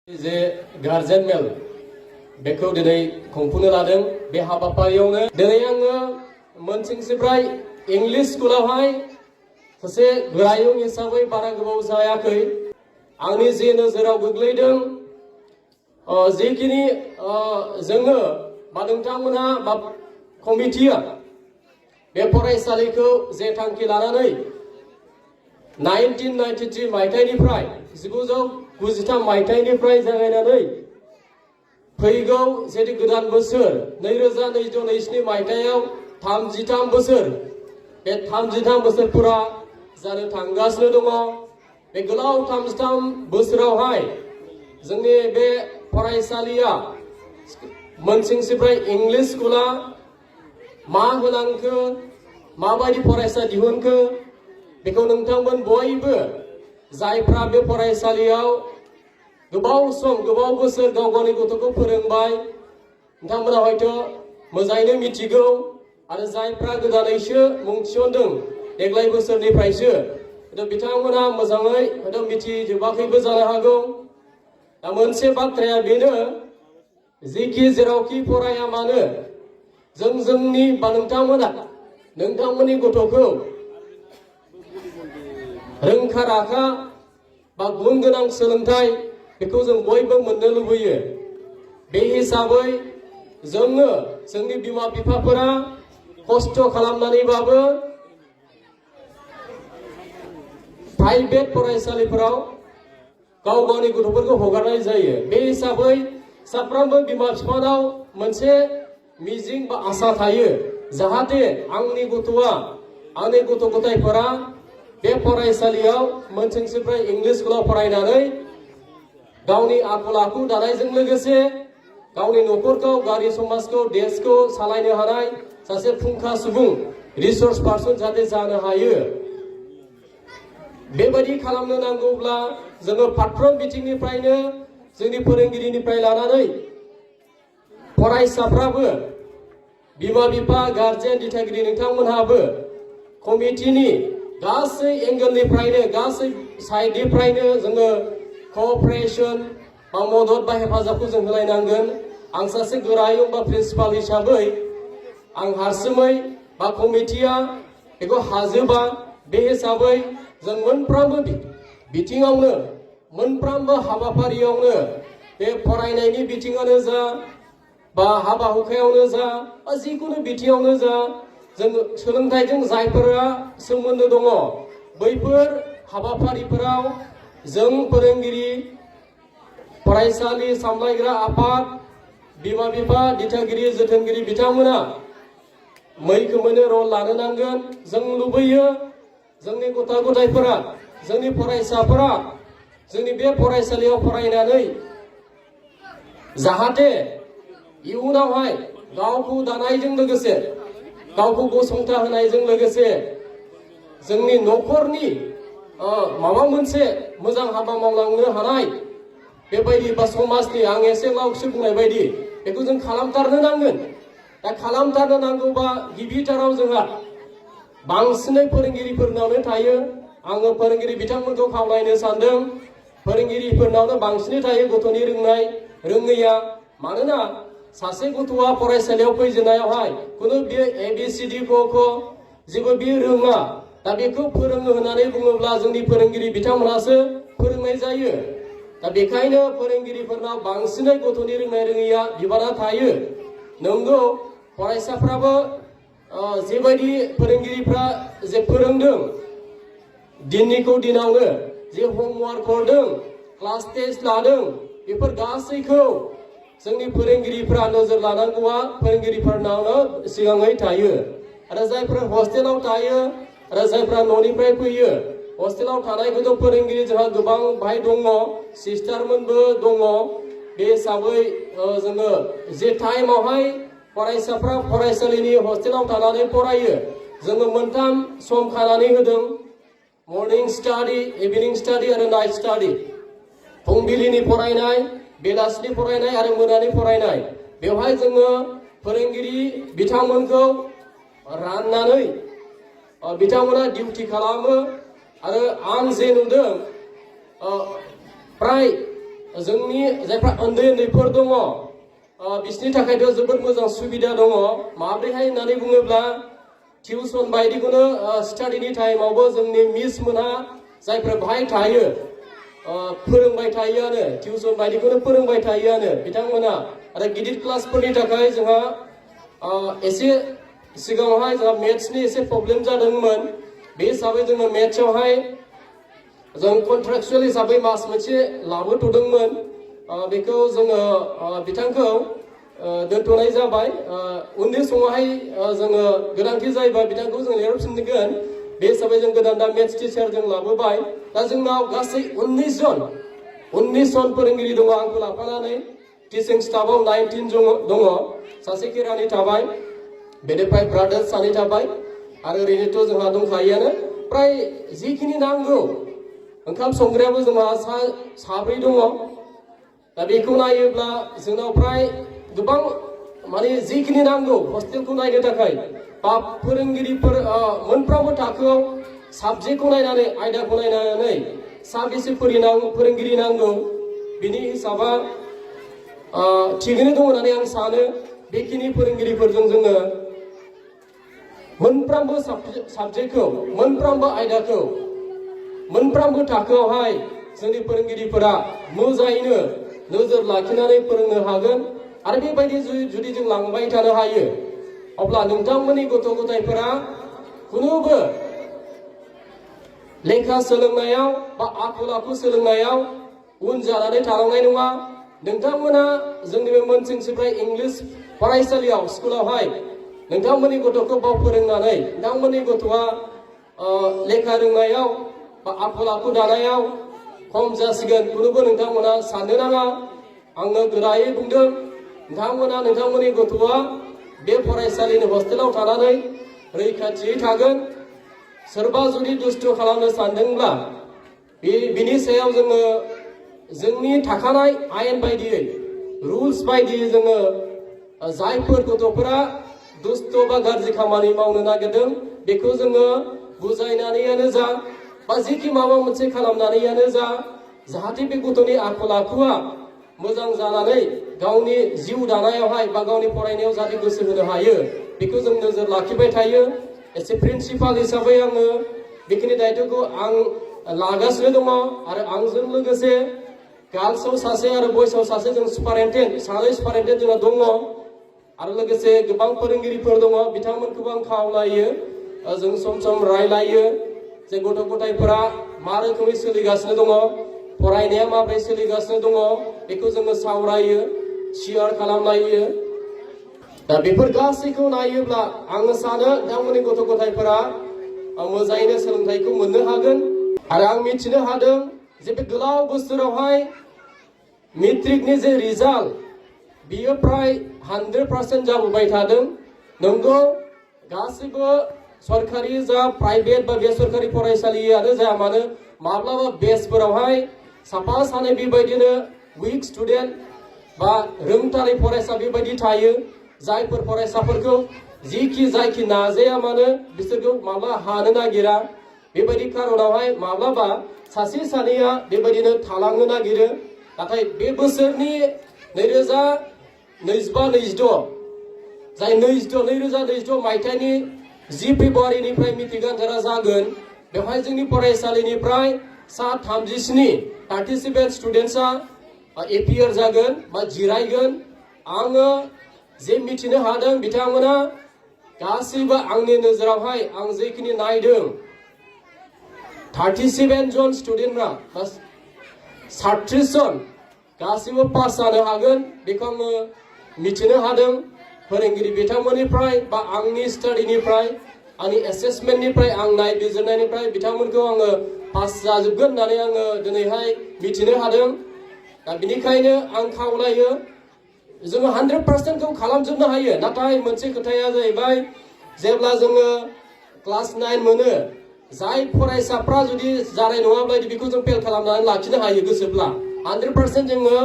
जे गार्जेन मेल बेखौ दिनै खुंफुंनो लादों। बे हाबाफारियावनो दिनै आङो मोनसिंसिफ्राय इंलिश स्कुलावहाय सासे गोरायुं हिसाबै बारा गोबाव जायाखै। आंनि जे नोजोराव गोग्लैदों जेखिनि जोङो बा नोंथांमोनहा बा कमिटिया बे फरायसालिखौ जे थांखि लानानै 1993 मायथाइनिफ्राय 1993 मायथाइनिफ्राय जागायनानै फैगौ जेरै गोदान बोसोर 2026-27 मायथाइयाव 33 बोसोर बे 33 बोसोरफोरा जानो थांगासिनो दङ। बे गोलाव 33 बोसोरावहाय जोंनि बे फरायसालिया मोनसिंसिफ्राय इंलिश स्कुला मा होलांखो, माबायदि फरायसा दिहुनखो बेखौ नोंथांमोन बयबो जायफ्रा बे फरायसालियाव गोबाव सम गोबाव बोसोर गाव गावनि गथ'खौ फोरोंबाय नोंथांमोना हयथ' मोजाङैनो मिथिगौ। आरो जायफ्रा गोदानैसो मुं थिसनदों देग्लाय बोसोरनिफ्रायसो बिथांमोना मोजाङै हयथ' मिथिजोबाखैबो जानो हागौ। दा मोनसे बाथ्राया बेनो, जेखि जेरावखि फराया मानो जों जोंनि बा नोंथांमोननि गथ'खौ रोंखा राखा बा गुन गोनां सोलोंथाइ बेखौ जों बयबो मोननो लुबैयो। बे हिसाबै जोङो जोंनि बिमा बिफाफोरा खस्थ' खालामनानैबाबो प्राइभेट फरायसालिफोराव गाव गावनि गथ'फोरखौ हगारनाय जायो। बे हिसाबै साफ्रोमबो बिमा बिफानाव मोनसे मिजिं बा आसा थायो, जाहाथे आंनि गथ'आ आंनि गथ' गथायफोरा बे फरायसालियाव मोनसिंसिफ्राय इंलिश स्कुलाव फरायनानै गावनि आखल आखु दानायजों लोगोसे गावनि न'खरखौ, गारि समाजखौ, देशखौ सालायनो हानाय सासे फुंखा सुबुं, रिसर्स पार्सन जाहाथे जानो हायो। बेबायदि खालामनो नांगौब्ला जोङो फारफ्रोम बिथिंनिफ्रायनो जोंनि फोरोंगिरिनिफ्राय लानानै फरायसाफ्राबो, बिमा बिफा, गार्जेन, दिथागिरि नोंथांमोनहाबो कमिटिनि गासै एंगेलनिफ्रायनो गासै साइडनिफ्रायनो जोङो कअपारेशन बा मदद बा हेफाजाबखौ जों होलायनांगोन। आं सासे गोरायुं बा प्रिन्सिपाल हिसाबै आं हारसिङै बा कमिटिया बेखौ हाजोबा। बे हिसाबै जों मोनफ्रोमबो बिथिङावनो, मोनफ्रोमबो हाबाफारियावनो, बे फरायनायनि बिथिङावनो जा बा हाबा हुखायावनो जा बा जिखुनु बिथिङावनो जा, जों सोलोंथाइजों जायफोरा सोमोन्दो दङ बैफोर हाबाफारिफोराव जों फोरोंगिरि, फरायसालि सामलायग्रा आफाद, बिमा बिफा, दिथागिरि, जोथोनगिरि बिथांमोना मैखोमैनो रल लानो नांगोन। जों लुबैयो जोंनि गथ' गथायफोरा, जोंनि फरायसाफोरा जोंनि बे फरायसालियाव फरायनानै जाहाथे इयुनावहाय गावखौ दानायजों लोगोसे, गावखौ गसंथा होनायजों लोगोसे जोंनि न'खरनि माबा मोनसे मोजां हाबा मावलांनो हानाय बेबायदि बा समाजनि, आं एसे लावसो बुंनाय बायदि बेखौ जों खालामथारनो नांगोन। दा खालामथारनो नांगौबा गिबिथाराव जोंहा बांसिनै फोरोंगिरिफोरनावनो थायो। आङो फोरोंगिरि बिथांमोनखौ खावलायनो सानदों, फोरोंगिरिफोरनावनो बांसिनै थायो गथ'नि रोंनाय रोङैया। मानोना सासे गथ'आ फरायसालियाव फैजेननायावहाय खुनु बियो ABCD क ख जेबो बियो रोङा। दा बेखौ फोरोङो होननानै बुङोब्ला जोंनि फोरोंगिरि बिथांमोनहासो फोरोंनाय जायो। दा बेखायनो फोरोंगिरिफोरनाव बांसिनै गथ'नि रोंनाय रोङैया बिबाना थायो। नंगौ, फरायसाफ्राबो जेबायदि फोरोंगिरिफ्रा जे फोरोंदों दिननिखौ दिनावनो जे हमवार्क हरदों, क्लास टेस्ट लादों, बेफोर गासैखौ जोंनि फोरोंगिरिफ्रा नोजोर लानांगौआ फोरोंगिरिफोरनावनो सिगाङै थायो। आरो जायफ्रा हस्टेलाव थायो आरो जायफ्रा न'निफ्राय फैयो, हस्टेलाव थानायखौथ' फोरोंगिरि जोंहा गोबां बाहाय दङ, सिस्टारमोनबो दङ। बे हिसाबै जोङो जे टाइमावहाय फरायसाफ्रा फरायसालिनि हस्टेलाव थानानै फरायो, जोङो मोनथाम सम खानानै होदों, मर्निं स्टाडि, इभिनिं स्टाडि आरो नाइट स्टाडि। फुंबिलिनि फरायनाय, बेलासिनि फरायनाय आरो मोनानि फरायनाय। बेवहाय जोङो फोरोंगिरि बिथांमोनखौ राननानै बिथांमोना डिउटि खालामो। आरो आं जे नुदों प्राय जोंनि जायफ्रा उन्दै उन्दैफोर दङ बिसोरनि थाखायथ' जोबोद मोजां सुबिदा दङ माब्रैहाय होननानै बुङोब्ला टिउसन बायदिखौनो स्टाडिनि टाइमावबो जोंनि मिस मोनहा जायफ्रा बाहाय थायो फोरोंबाय थायोआनो टिउसन बायदिखौनो फोरोंबाय थायोआनो बिथांमोना आरो गिदिर क्लासफोरनि थाखाय जोंहा एसे सिगाङावहाय जोंहा मेथ्सनि एसे प्रब्लेम जादोंमोन बे हिसाबै जोङो मेथ्सआवहाय जों कन्ट्राक्चुएल हिसाबै मास मोनसे लाबोथ'दोंमोन बेखौ जोङो बिथांखौ दोनथ'नाय जाबाय उननि समावहाय जोङो गोनांथि जायोबा बिथांखौ जों लिरहरफिनगोन बे हिसाबै जों गोदान दा मेथ्स टिचार जों लाबोबाय दा जोंनाव गासै 19 जन फोरोंगिरि दङ आंखौ लाफानानै टिचिं स्टाफआव 19 जन दङ सासे केरानि थाबाय बेनिफ्राय ब्रादार्स सानै थाबाय आरो ओरैनोथ' जोंहा दंखायोआनो प्राय जिखिनि नांगौ ओंखाम संग्रायाबो जोंहा साब्रै दङ दा बेखौ नायोब्ला जोंनाव प्राय गोबां माने जिखिनि नांगौ हस्टेलखौ नायनो थाखाय बा फोरोंगिरिफोर मोनफ्रोमबो थाखोआव साबजेक्टखौ नायनानै आयदाखौ नायनानै साबेसे फोरोंगिरि नांगौ बिनि हिसाबा थिगैनो दङ होननानै आं सानो बेखिनि फोरोंगिरिफोरजों जोङो मोनफ्रोमबो साबजेक्टखौ मोनफ्रोमबो आयदाखौ मोनफ्रोमबो थाखोआवहाय जोंनि फोरोंगिरिफोरा मोजाङैनो नोजोर लाखिनानै फोरोंनो हागोन आरो बेबायदि जुदि जों लांबाय थानो हायो अब्ला नोंथांमोननि गथ' गथायफोरा खुनुबो लेखा सोलोंनायाव बा आखल आखु सोलोंनायाव उन जानानै थालांनाय नङा नोंथांमोना जोंनि बे मोनसिंसिफ्राय इंलिश फरायसालियाव स्कुलावहाय नोंथांमोननि गथ'खौ बाव फोरोंनानै नोंथांमोननि गथ'आ लेखा रोंनायाव बा आखल आखु दानायाव खम जासिगोन खुनुबो नोंथांमोना साननो नाङा आङो गोरायै बुंदों नोंथांमोना नोंथांमोननि गथ'आ बे फरायसालिनि हस्टेलाव थानानै रैखाथियै थागोन सोरबा जुदि दुस्थ' खालामनो सानदोंब्ला बिनि सायाव जोङो जोंनि थाखानाय आयेन बायदियै रुल्स बायदियै जोङो जायफोर गथ'फोरा दुस्थ' बा गाज्रि खामानि मावनो नागिरदों बेखौ जोङो बुजायनानैयानो जा बा जिखि माबा मोनसे खालामनानैयानो जा जाहाथे बे गथ'नि आखल आखुआ मोजां जानानै गावनि जिउ दानायावहाय बा गावनि फरायनायाव जाहाथे गोसो होनो हायो बेखौ जों नोजोर लाखिबाय थायो एसे प्रिन्सिपाल हिसाबै आङो बेखिनि दायित्वखौ आं लागासिनो दङ आरो आंजों लोगोसे गार्लसआव सासे आरो बयसआव सासे जों सुपारिनटेन्डेन्ट सानै सुपारिनटेन्डेन्ट जोंहा दङ आरो लोगोसे गोबां फोरोंगिरिफोर दङ बिथांमोनखौबो आं खावलायो जों सम सम रायलायो जे गथ' गथायफोरा मा रोखोमै सोलिगासिनो दङ फरायनाया माबोरै सोलिगासिनो दङ बेखौ जोङो सावरायो शेयार खालामलायो दा बेफोर गासैखौ नायोब्ला आङो सानो नोंथांमोननि गथ' गथायफोरा मोजाङैनो सोलोंथाइखौ मोननो हागोन आरो आं मिथिनो हादों जे बे गोलाव बोसोरावहाय मेट्रिकनि जे रिजाल्ट बियो प्राय 100% जाबोबाय थादों नंगौ गासैबो सरकारि जा प्राइभेट बा बेसरकारि फरायसालियानो जाया मानो माब्लाबा बेचफोरावहाय साफा सानै बेबायदिनो उइक स्टुडेन्ट बा रोंथारै फरायसा बेबायदि थायो जायफोर फरायसाफोरखौ जायखि नाजाया मानो बिसोरखौ माब्ला हानो नागिरा बेबायदि खारनावहाय माब्लाबा सासे सानैया बेबायदिनो थालांनो नागिरो नाथाय बे बोसोरनि 2025-26 जाय 2026 मायथाइनि 10 फेब्रुवारिनिफ्राय मेट्रिक आनजादा जागोन बेवहाय जोंनि फरायसालिनिफ्राय सा 37 स्टुडेन्टसा एपियार जागोन बा जिरायगोन आङो जे मिथिनो हादों बिथांमोना गासैबो आंनि नोजोरावहाय आं जेखिनि नायदों 37 जन स्टुडेन्टफ्रा बा 37 जन गासैबो पास जानो हागोन बेखौ आङो मिथिनो हादों फोरोंगिरि बिथांमोननिफ्राय बा आंनि स्टाडिनिफ्राय आंनि एसेसमेन्टनिफ्राय आं नायबिजिरनायनिफ्राय बिथांमोनखौ आङो पास जाजोबगोन होननानै आङो दिनैहाय मिथिनो हादों दा बिनिखायनो आं खावलायो जोङो 100% खौ खालामजोबनो हायो नाथाय मोनसे खोथाया जाहैबाय जेब्ला जोङो क्लास 9 मोनो जाय फरायसाफ्रा जुदि जानाय नङाब्ला बेखौ जों फेल खालामनानै लाखिनो हायो गोसोब्ला 100% जोङो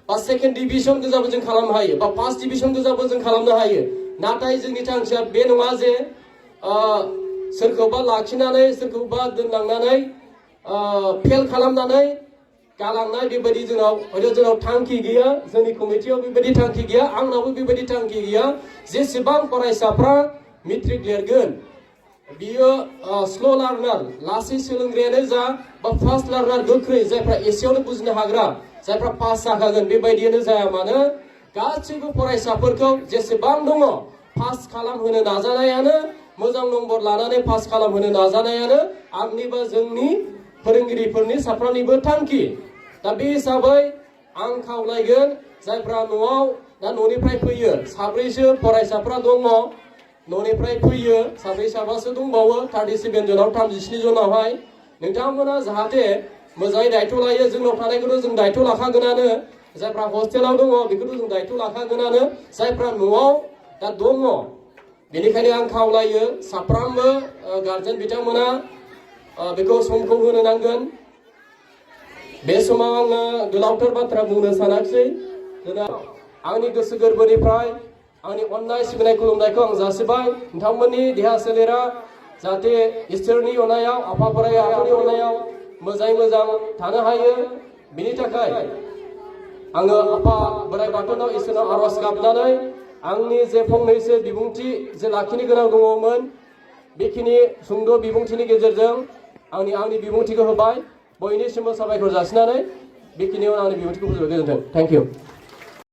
बा सेकेन्ड डिभिजन गोजाबो जों खालामनो हायो बा फार्स्ट डिभिजन गोजाबो जों खालामनो हायो नाथाय जोंनि थांखिया बे नङा जे सोरखौबा लाखिनानै सोरखौबा दोनलांनानै फेल खालामनानै गालांनाय बेबायदि जोंनाव थांखि गैया जोंनि कमिटियाव बेबायदि थांखि गैया आंनावबो बेबायदि थांखि गैया जेसेबां फरायसाफ्रा मेट्रिक लिरगोन बियो स्ल' लार्नार लासै सोलोंग्रायानो जा बा फास्ट लार्नार गोख्रै जायफ्रा एसेयावनो बुजिनो हाग्रा जायफ्रा पास जाखागोन बेबायदियानो जाया मानो गासैबो फरायसाफोरखौ जेसेबां दङ पास खालामहोनो नाजानायानो मोजां नम्बर लानानै पास खालामहोनो नाजानायानो आंनि बा जोंनि फोरोंगिरिफोरनि साफ्रोमनिबो थांखि दा बे हिसाबै आं खावलायगोन जायफ्रा न'आव दा न'निफ्राय फैयो साब्रैसो फरायसाफ्रा दङ न'निफ्राय फैयो साब्रै साबासो दंबावो 37 जनाव 37 जनावहाय नोंथांमोना जाहाथे मोजाङै दायथ' लायो जोंनाव थानायखौथ' जों दायथ' लाखागोनानो जायफ्रा हस्टेलाव दङ बेखौथ' जों दायथ' लाखागोनानो जायफ्रा न'आव दा दङ बेनिखायनो आं खावलायो साफ्रोमबो गार्जेन बिथांमोना बेखौ समखौ होनो नांगोन बे समाव आङो गोलावथार बाथ्रा बुंनो सानाखिसै आंनि गोसो गोरबोनिफ्राय आंनि अननाय सिबिनाय खुलुमनायखौ आं जासिबाय नोंथांमोननि देहा सोलेरा जाहाथे इसोरनि अननायाव आफा बोराइ बाथौनि अननायाव मोजाङै मोजां थानो हायो बिनि थाखाय आङो आफा बोराइ बाथौनाव इसोरनाव आरज गाबनानै आंनि जे फंनैसो बिबुंथि जे लाखिनो गोनां दङमोन बेखिनि सुंद' बिबुंथिनि गेजेरजों आंनि बिबुंथिखौ होबाय बयनिसिमबो साबायखर जासिनानै बेखिनियाव आंनि बिबुंथिखौ फोजोबबाय गोजोन्थों थेंक इउ